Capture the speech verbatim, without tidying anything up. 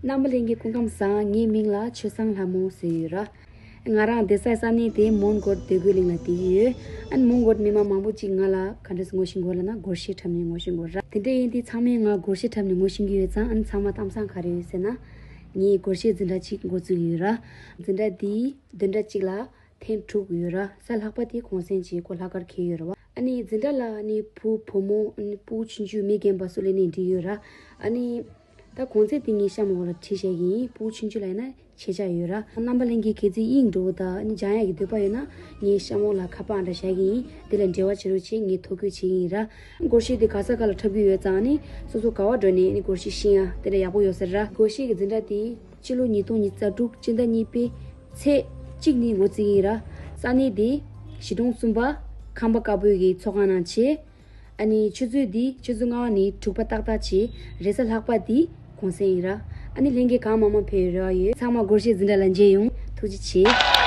རྣམ་པ་ལྷན་རྒྱས་སྐུ་ཁམས་བཟང་། ངའི་མིང་ལ་ཆོས་བཟང་ལྷ་མོ་ཟེར་ཡོད་ར། ང་རང་བསྡད་སའི་ས་གནས་དེ་མོན་གྷོ་འདོད་རྒུ་གླིང་ལ་བསྡད་ཀྱི་ཡོད། ཨ་ནི་མོན་གྷོ་མི་མང་མང་པོ་ཅིག་ང་ལ་ག་འདྲ་སེ་ངོ་ཤེས་ཀྱི་ཡོད་ལབ་ན་སྒོར་གཞས་འཁྲབ་ནས་ངོ་ཤེས་ཀྱི་ཡོད་ར། དེ་འདྲ་ཡིན་དུས་ཚང་མས་ང་སྒོར་གཞས་འཁྲབ་ནས་ངོ་ཤེས་ཀྱི་ཡོད་ཙང་། ཨ་ནི་ཚང་མ་གཏམ་བཟང་ག་རེ་ཡོད་ཟེར་ན། ངས་སྒོར་གཞས་འཛིན་གྲྭ་གཅིག་འགོ་བཙུགས་ཡོད་ར། འཛིན་གྲྭ་འདིའི་བདུན་ཕྲག་གཅིག་ལ་ཐེངས་དྲུག་ཡོད་ར། གཟའ་ལྷག་པ་དེ་གུང་སེང་བྱས། ཁོ་ལྷག་དཀར་འཁེལ་ཡོད་ར་བ། ཨ་ནི་འཛིན་གྲྭ་ལ་ཨ་ནི་བུ་བུ་མོ། ཨ་ནི་སྤུ་གུ་ཆུང་ཆུང་མི་རྒན་པ་སུ་སླེབས་ནའི་འགྲིག་ཡོད་ར། ཨ་ནི་ད་གུང་སེང་དེ་ངའི་གཤམ་འོག་ལ་ཁྲིད་བཞག་གི་ཡིན། སྤུ་གུ་ཆུང་ཆུང་ལ་ཡིན་ན་ཆེ་ཆག་ཡོད་ར། རྣམ་པ་ལྷན་རྒྱས་གལ་སྲིད་དབྱིངས་འགྲོ་དང་ཨ་ནི་སྦྱང་ཡག་གི་འདོད་པ་ཡོད་ན། ངའི་གཤམ་འོག་ལ་ཁ་པར་ཨང་གྲངས་བཞག་གི་ཡིན། དེ་ལ་འབྲེལ་བ་བྱེད་རོགས་བྱེད། ངས་ཐོ་འགོད་བྱེད་ཀྱི་ཡིན་ར། སྒོར་གཞས་དེ་ག་ས་ག་ལ་འཁྲབ་ཀྱི་ཡོད་ཙང་། ཨ་ནི་སོ་སོ་ག་བ་འགྲོ་ནའི་ཨ་ནི་སྒོར་གཞས་ཤེས་ཡ་དེ་འདྲ་ཡག་པོ་ཡོད་ས་རེད་ར། སྒོར་གཞས་ཀྱི་འཛིན་གྲྭ་དེ་སྤྱི་ལོ་ཉིས་སྟོང་ཉི་ཤུ་རྩ་དྲུག་སྤྱི་ཟླ་གཉིས་པའི་ཚེས་གཅིག་ནས་འགོ་བཙུགས་ཡིན་ར། ས་གནས་དེ་གཞིས་གྲོང་གསུམ་པ་ཁམས་པ་དཀར་པོའི་གི་ཚོགས་ཁང་ནང་བྱས། ཨ་ནི་ཆུ་ཚོད་འདི་ཆུ་ཚོད་ལྔ་པ་ནས་དྲུག་པ་ཏག་ཏག་བྱས། རེས་གཟའ་ལྷག་པ་འདི་གུང་སེང་ཡིན་ར། ཨ་ནི་ལྷན་རྒྱས་གང་མང་མང་ཕེབས་ཡོད་རེ་བ་ཡོད། ཚང་མ་སྒོར་གཞས་འཛིན་གྲྭ་ལ་མཇལ་ཡོང་། ཐུགས་རྗེ་ཆེ།